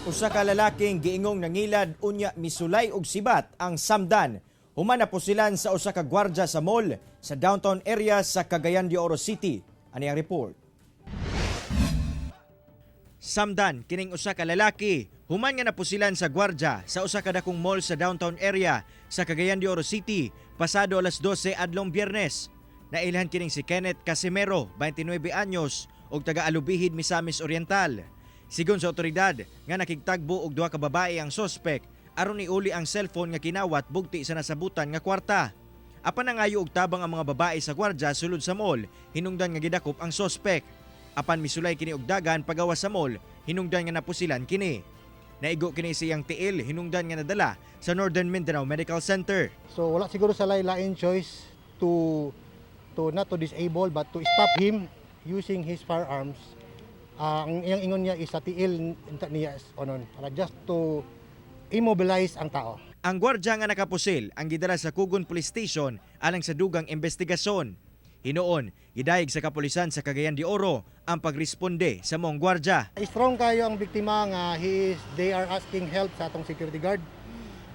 Usa ka lalaking giingong nangilad unya misulay og sibat ang samdan human napusilan sa usa ka gwardya sa mall sa downtown area sa Cagayan de Oro City. Ani ang report. Samdan kining usa ka lalaki human nga napusilan sa gwardya sa usa ka dakong mall sa downtown area sa Cagayan de Oro City pasado alas 12 adlong Biyernes. Nailhan kining si Kenneth Casimero, 29 anyos, og taga Alubijid, Misamis Oriental. Sigon sa otoridad nga nakigtagbo og duha ka babae ang sospek aron iuli ang cellphone nga kinawat bugti sa nasabutan nga kwarta. Apan nangayo og tabang ang mga babae sa gwardya sulod sa mall, hinungdan nga gidakop ang sospek. Apan misulay kini og dagan pagawas sa mall, hinungdan nga napusilan kini. Naigo kini sa iyang tiil, hinungdan nga nadala sa Northern Mindanao Medical Center. So wala siguro sa lain choice to not to disable but to stop him using his firearms. Ang iyang ingon niya is sa tiil niya onon para just to immobilize ang tao. Ang gwardya nga nakapusil ang gidala sa Kugon Police Station alang sa dugang investigasyon. Hinuon, gidayeg sa kapulisan sa Cagayan de Oro ang pagresponde sa maong gwardya. Strong kayo ang biktima nga he is they are asking help sa atong security guard.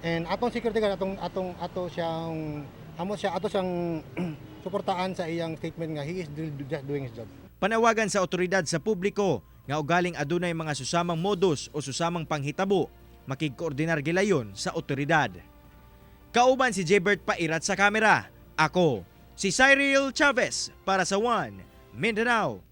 And atong security guard, atong atong ato siyang amo siya ato siyang suportaan sa iyang statement nga he is just doing his job. Panawagan sa otoridad sa publiko nga ugaling adunay mga susamang modus o susamang panghitabo, makigkoordinar gilayon sa otoridad. Kauban si Jebert Pairat sa kamera. Ako, si Cyril Chavez para sa One Mindanao.